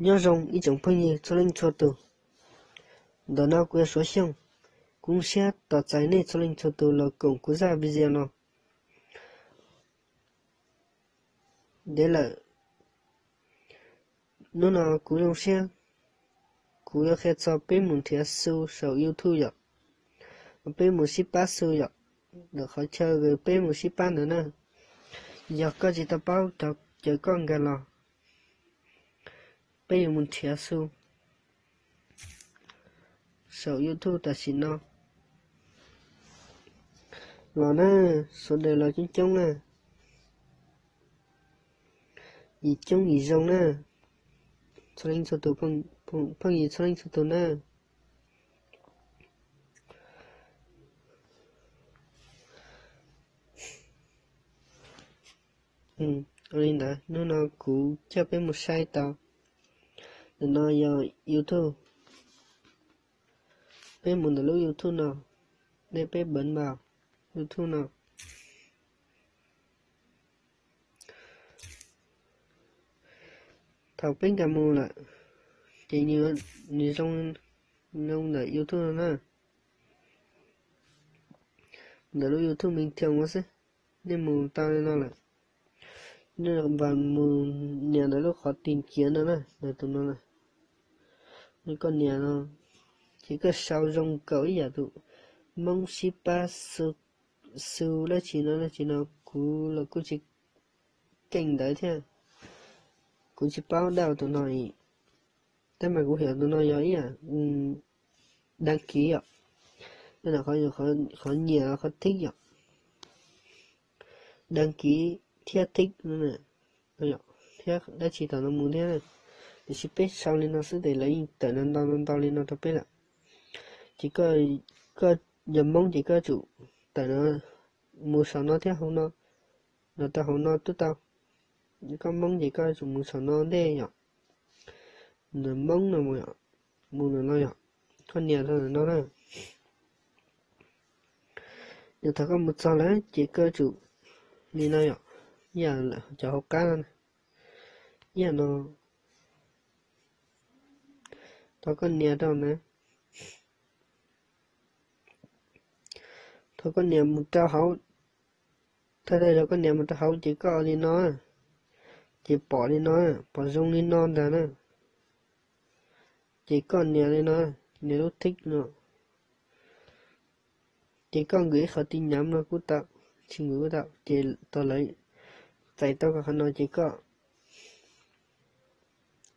Nyob zoo ib tsoom phooj ywg txhua leej txhua tus. Ntawm no kuv yog Suav Xyooj. Kuv zoo siab tos txais nej txhua leej txhua tus los koom kuv zaj video no. Ntev lawm, hnub no kuv zoo siab, kuv yuav qhia txog peb mus nrhiav xu saum YouTube yom, peb mus sib pab xu yom, ntawm qhov chaw peb mus sib pab ntawd na. Yog koj tsis tau paub, caw koj nkag los, peb yuav mus nrhiav xu saum YouTube tam sim no los na. Sawv daws los coob coob na, yim coob yim zoo na, txhua leej txhua tus, phooj ywg txhua leej txhua tus na. Ua li ntawd hnub no kuv coj peb mus saib tau. Ntawm no yog YouTube. Peb mus ntawm lub YouTube no, nej peb npawv npaus YouTube no. Thaum peb nkag mus lawm, ces nws zoo, nws zoo ntawm YouTube no na. Ntawm lub YouTube me thiab ua xwb, nej mus tau li no lawm, nej mus nias ntawm lub qhov tìm kiếm no na, ntawm tus no, nej koj nias no, ces koj sau zoo nkaus ib yam tus Hmoob sib pab xu, xu dab tsi no dab tsi no, kuv los kuj tsis keej ntawd thiab, kuv tsis paub dab tus no, tab mas kuv hais tus no yog ib yam đăng ký yom. Qhov nyiam qhov tick yom, đăng ký thiab tick, thiab dab tsi tom no mus thiab, tiam sis peb sau li no xwb ces lawv yeej tawm ntau ntau ntau li no rau peb lawm. Ces koj yog Hmoob ces koj tsum tawm no, mus saum no thiab hauv no, los rau hauv no twb tau. Koj Hmoob ces koj tsum mus saum no ntej yom, ntawm Hmoob no mus, mus ntawm no yom, koj nias rau ntawm no na. Yog thaum koj mus txog lawm ces koj tsum li no yom, ib yam cov hauv qab no, ib yam no, thaum koj nias rau na, thaum koj nias mus rau hauv, thawj thawj zaug koj nias mus rau hauv ces koj li no, ces pom li no, pom zoo li no ntag na. Ces koj nias li no, nias lub tick no, ces koj nkag ib qhov tin nhắn no kuj tau, tsis nkag kuj tau, ces tau lawv txais tau koj qhov no ces koj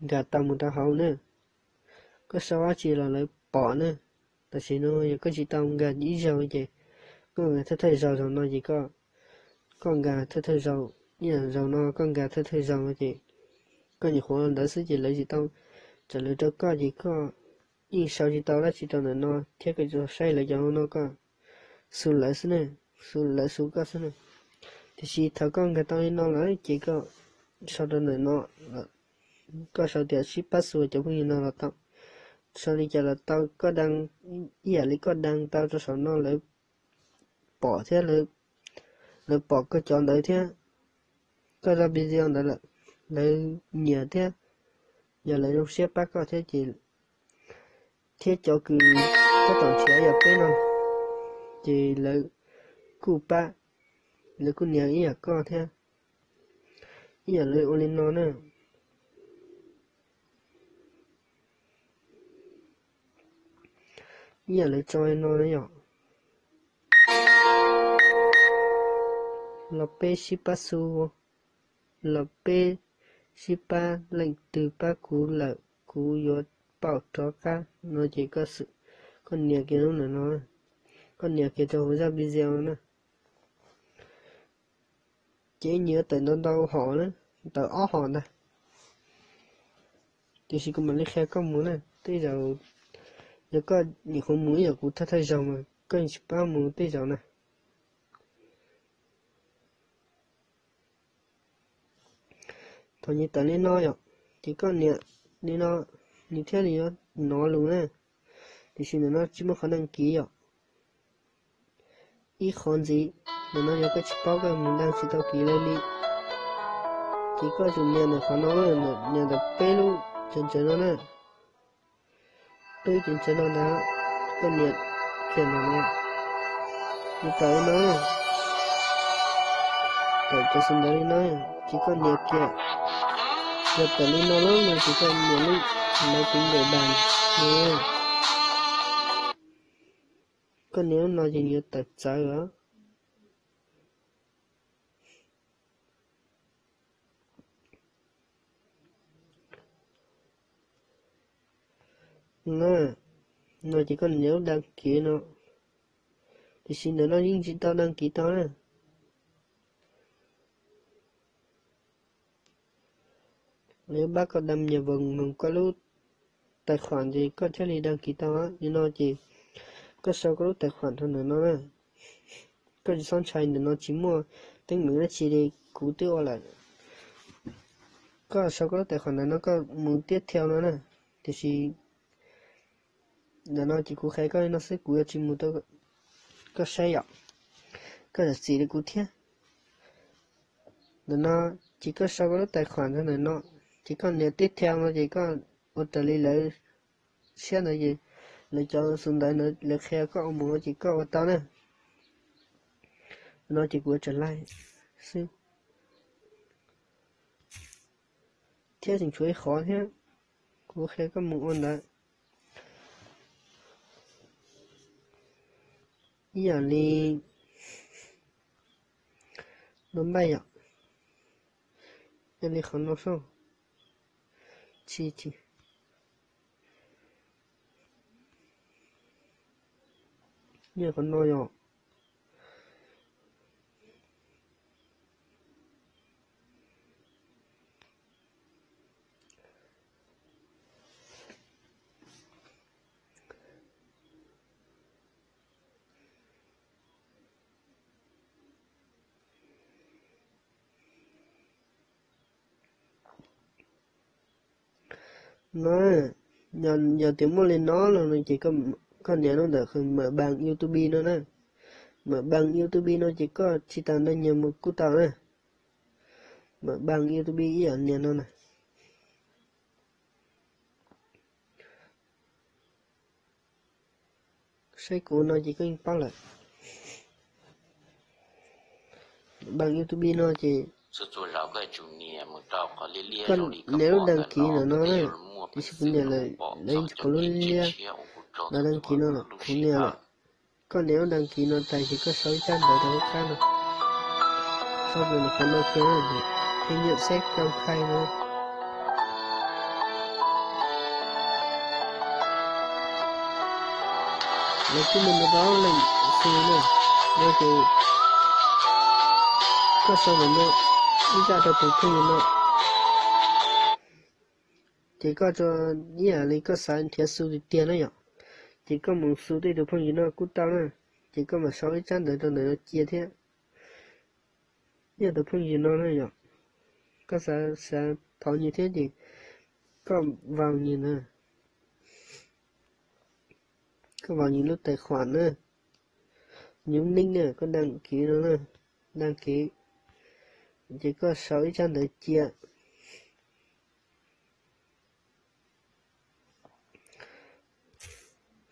nkag tau mus rau hauv na. Koj sau dab tsi los lawv pom na. Tam sim no yog koj tsis tau nkag ib zaug ces koj nkag thawj thawj zaug, zaum no ces koj nkag thawj thawj zaug, ib yam zaum no koj nkag thawj thawj zaug no ces koj nyuam qhuav ntawd xwb ces lawv tsis tau raws lawv rau koj ces koj yeej sau tsis tau dab tsi rau ntawm no thiab koj tsis tau saib lawv cov no, koj xu lawv xwb ne, xu lawv xu koj xwb ne. Tiam sis thaum koj nkag tau li no lawm ces koj sau rau ntawm no, koj sau tias sib pab xu cov phooj ywg no los tau, sau li cas los tau, koj đăng, ib yam li koj đăng tau rau saum no lawv pom thiab, lawv pom koj cov ntawd thiab, koj zaj video ntawd lawm, lawv nyiam thiab, yog lawv zoo siab pab koj thiab ces, thiab cov kws tab tom nrhiav yam peb no ces lawv kuj pab, lawv kuj nias ib yam koj thiab, ib yam lawv ua li no na, ib yam lawv tso li no na yom. Los peb sib pab xu, los peb sib pab, leej twg pab kuv lawm kuv yuav pauj rov qab no ces koj nias kiag lub ntawm no, koj nias kiag rau hauv zaj video no na. Ces nyias tawm ntau ntau hom na, tawm ob hom ntag. Tiam sis kuv mam li qhia koj mus na, tej zaum yog koj nyuam qhuav mus ib yam kuv thawj thawj zaug mas koj tsis paub mus tej zaum na. Thaum nyias tawm li no yom, ces koj nias li no, nws thiaj li yuav nov lus na. Tiam sis ntawm no tsis muaj qhov đăng ký yom. Ib qhov ntxiv, ntawm no yog koj tsis paub koj mus đăng tsis tau ký li li, ces koj tsum nias ntawm qhov no, nias ntawm peb lub Cov ntawv no na, tub cov ntawv no ntag, koj nias kiag ntawm no, yus tawm li no, tawm cov xov ntawv li no, ces koj nias kiag, yog tawm li no lawm no ces koj nias lub máy tính để bàn. Koj nias lub no ces yuav tawm txawv os. No ces koj nias lub đăng ký no, tiam sis ntawm no yeej tsis tau đăng ký tau na. Lawv pab koj đăng nhập vào koj lub tài khoản ces koj thiaj li đăng ký tau. Li no ces koj sau koj lub tài khoản rau ntawm no na. Koj tsis txhob ntshai, ntawm no tsis muaj teeb meem dab tsi li, kuv twb ua lawm. Koj sau koj lub tài khoản ntawm no koj mus tiếp theo no na. Tiam sis ntawm no ces kuv qhia koj li no xwb, kuv yuav tsis mus rau koj saib yom. Koj zam txim rau kuv thiab. Ntawm no ces koj sau koj lub tài khoản rau ntawm no, ces koj nias tiếp theo no ces koj ua raws li lawv siab ntawd ces lawv cov xov ntawv ntawd lawv qhia koj ua mus no ces koj ua tau na. No ces kuv ua raws li xwb. Thiab tseem tshuav ib qhov thiab, kuv qhia koj mus ua ntawd. Ib yam li no npaij yom, ib yam li qhov no soj, tsis, tsis, ib yam qhov no yom. No, yog tias muaj li no los no ces koj nias lub ntawm qhov mở bằng YouTube no na. Mở bằng YouTube no ces koj tsis tas nrog nyias mus kuj tau na. Mở bằng YouTube ib yam nias no na. Saib kuv no ces koj yeej paub lawm. Bằng YouTube no ces koj nias lub đăng ký ntawm no na, tiam sis kuv nias lawm, lawv yeej tsis pom lub liab, lawv đăng ký no lawm, kuv nias lawm. Koj nias lub đăng ký no tas ces koj sau ib tsab ntawv rau lub qab no, sau ntawm qhov no kiag, thêm nhận xét công khai no. Lawv kuj mus ntau ntau leej xwb na, no ces koj sau ntawm no ib zaj rau tus phooj ywg no, ces koj tso ib yam li koj xav nrhiav xu tiag tiag na yom, ces koj mus xu tej tus phooj ywg no kuj tau na, ces koj mam sau ib tsab ntawv rau ntawm no cia thiab. Ib yam tus phooj ywg no na yom, koj xav, xav thov nws thiab ces koj vào nws na, koj vào nws lub tài khoản na, nws lub nick na, koj đăng ký no na, đăng ký, ces koj sau ib tsab ntawv cia.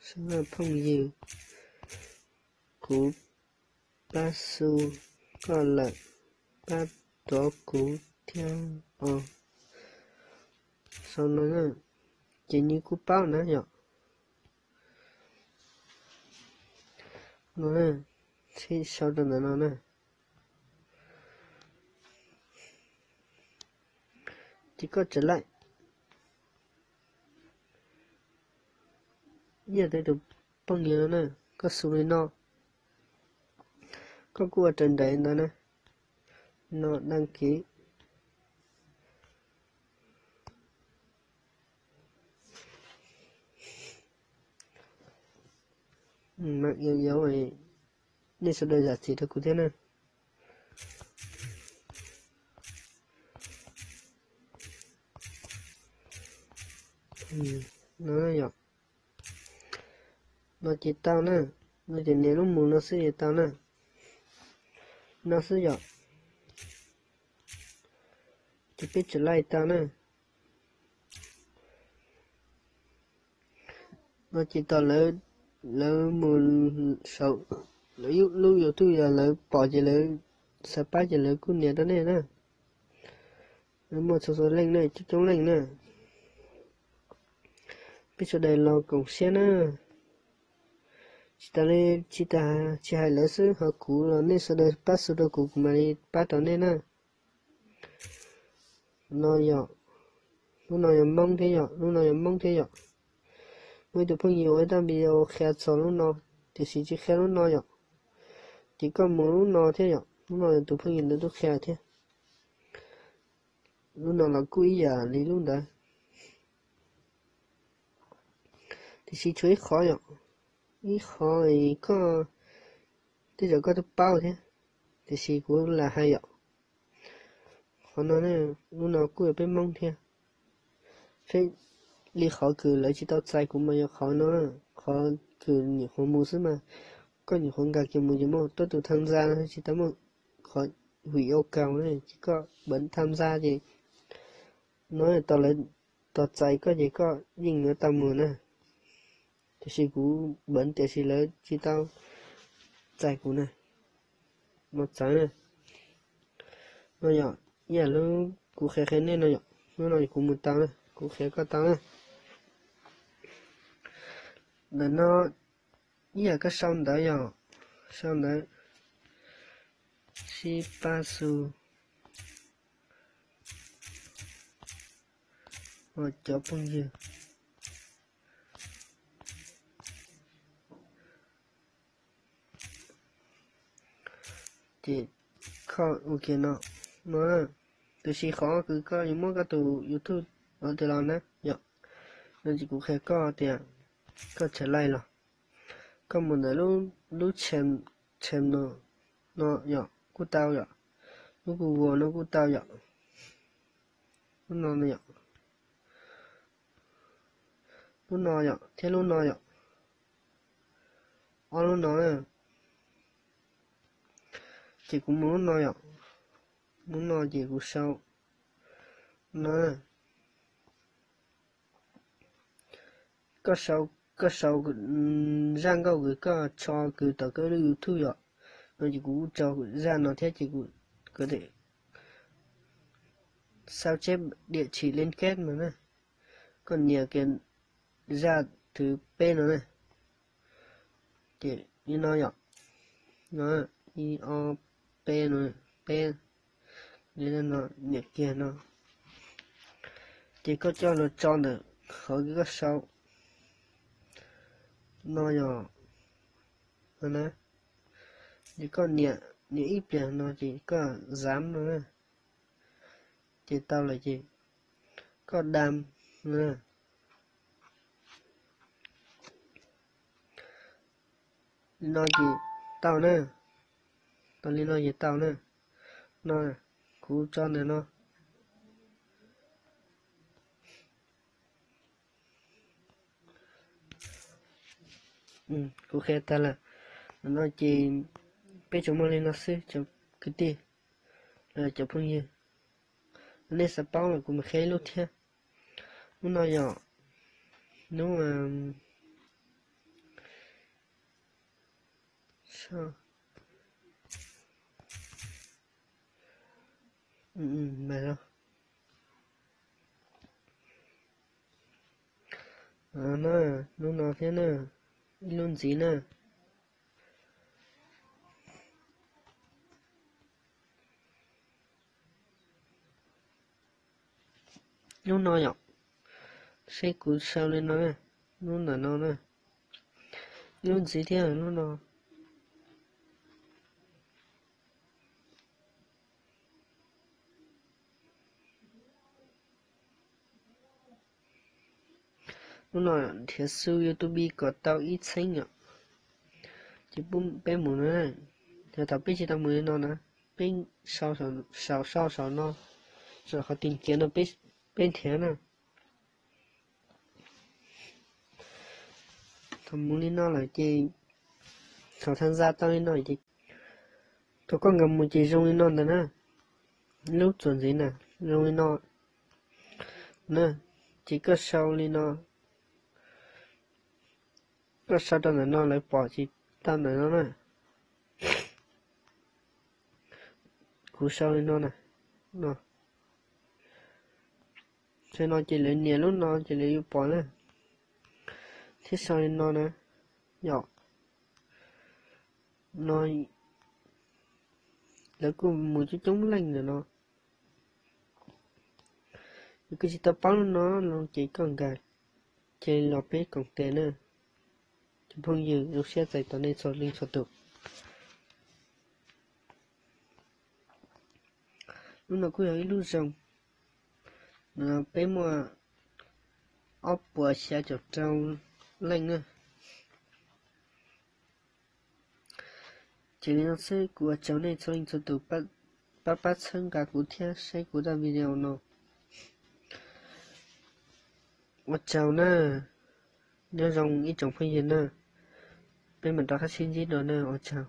Xab na phooj ywg, kuv pab xu koj lawm, pab rov kuv thiab os. Sau no na, ces nws kuj paub na yom. No na, sau rau ntawm no na. Ces koj tsa laij, ib yam tej tus phooj ywg no na, koj xu li no, koj kuj ua raws nraim ntawd na, no đăng ký. Mam yau yau, nej sawv daws zam txim rau kuv thiab na. No yom, no ces tau na, no ces nias lub mus no xwb ces tau na. No xwb yom, ces peb tsa laij tau na. No ces tau lawv, lawv mus saum lawv lub YouTube yog lawv pom ces lawv xav pab ces lawv kuj nias rau nej na. Lawv muaj txhua txhua leej na, coob coob leej na. Peb sawv daws los koom siab na. Tsis tas li, tsis tas tsis hais lawv xwb, ho kuv los nej sawv daws pab xu rau kuv, kuv mam li pab rau nej na. No yog, lub no yog Hmoob thiab yom, lub no yog Hmoob thiab yom. Muaj ib tug phooj ywg ua ib tag video qhia txog lub no, tiam sis tsis qhia lub no yom. Ces koj mus lub no thiab yom, lub no yog tus phooj ywg ntawd twb qhia thiab. Lub no los kuj ib yam li lub ntawd, tiam sis tshuav ib qhov yom, ib qhov koj, tej zaum koj twb paub thiab, tiam sis kuv lam hais yom. Qhov no, lub no kuj yog peb Hmoob thiab. Peb, li qhov kws lawv tsis tau txais kuv mas yog qhov no, qhov kws nyuam qhuav mus xwb mas, koj nyuam qhuav nkag kiag mus ces muaj tuab tus tham ntxa no, tsis tau muaj qhov hwm au kaus na, ces koj npawv tham ntxa ces no tau lawv tos txais koj ces koj yeej yuav tau mus na. Tiam sis kuv npawv tiam sis lawv tsis tau txais kuv na. Mus txawv na. No yog ib yam lub kuv qhia qhia nej no yom, lub no kuv mus tau na, kuv qhia koj tau na. Ntawm no ib yam koj sau ntawv yog, sau ntawv sib pab xu ua cov phooj ywg. Ces koj ua kiag no, no, tiam sis qhov kws koj yuav muab koj tus YouTube ua tias los na yom, no ces kuv qhia koj tias koj tseem laij los, koj mus ntawm lub, lub channel no, no yom kuj tau yom, lub Google no kuj tau yom, lub no yom, lub no yom thiab lub no yom, ob lub no na. Ces kuv mus lub no yom, lub no ces kuv sau no, koj sau, koj sau zaj nkauj kws koj tso kws tau koj lub YouTube yom, no ces kuv tso zaj no thiab ces kuv, kuv sau tseb diam tshim li keb no na, koj nias kiag zaj thib peb no na, ces li no yom, no, ib ob peb no, peb, li no, nias kiag no, ces koj coj los tso ntawm qhov kws koj sau no yom, no na, ces koj nias, nias ib pliag no ces koj zav no na, ces tau lawm ces koj dam no, li no ces tau na, tau li no ces tau na, no, kuv tso ntawm no. Kuv qhia tag lawm, no ces peb tsuas muaj li no xwb cov kwv tij, cov phooj ywg, nej xav paub los kuv mam qhia ib lub thiab. Lub no yog, lub, na, lub no thiab na, ib lub ntxiv na. Lub no yom, seb kuv sau li no na, lub ntawm no na, ib lub ntxiv thiab lub no. Lub no nrhiav xu YouTube kom tau ib txheeb yom. Ces peb mus no, yog thaum peb tsis tau mus li no na, peb sau, sau saum no, saum qhov tìm kiếm no, peb nrhiav na. Thaum mus li no lawm ces, thaum tham gia tau li no ces, thaum koj nkag mus ces zoo li no ntag na. Lub txuas ntxiv na, zoo li no na, ces koj sau li no. Koj sau rau ntawm no lawv pom tsis tau ntawm no na. Kuv sau li no na, no. Sau no ces lawv nias lub no ces lawv yuav pom na. Thiab sau li no na, yom, no lawv kuj mus coob coob leej ntawm no. Yog koj tsis tau paub lub no los ces koj nkag, ces los peb koom tes na. Cov phooj ywg, zoo siab txais tos nej txhua leej txhua tus. Lub no kuj yog ib lub zoo, peb muaj ob puas xya caum rau leej na. Ces li no xwb, kuv ua tsaug nej txhua leej txhua tus pab pab txhawb nqa kuv thiab saib kuv daim video no. Ua tsaug na, nyob zoo ib tsoom phooj ywg na, peb mam rov qab sib ntsib dua na, ua tsaug.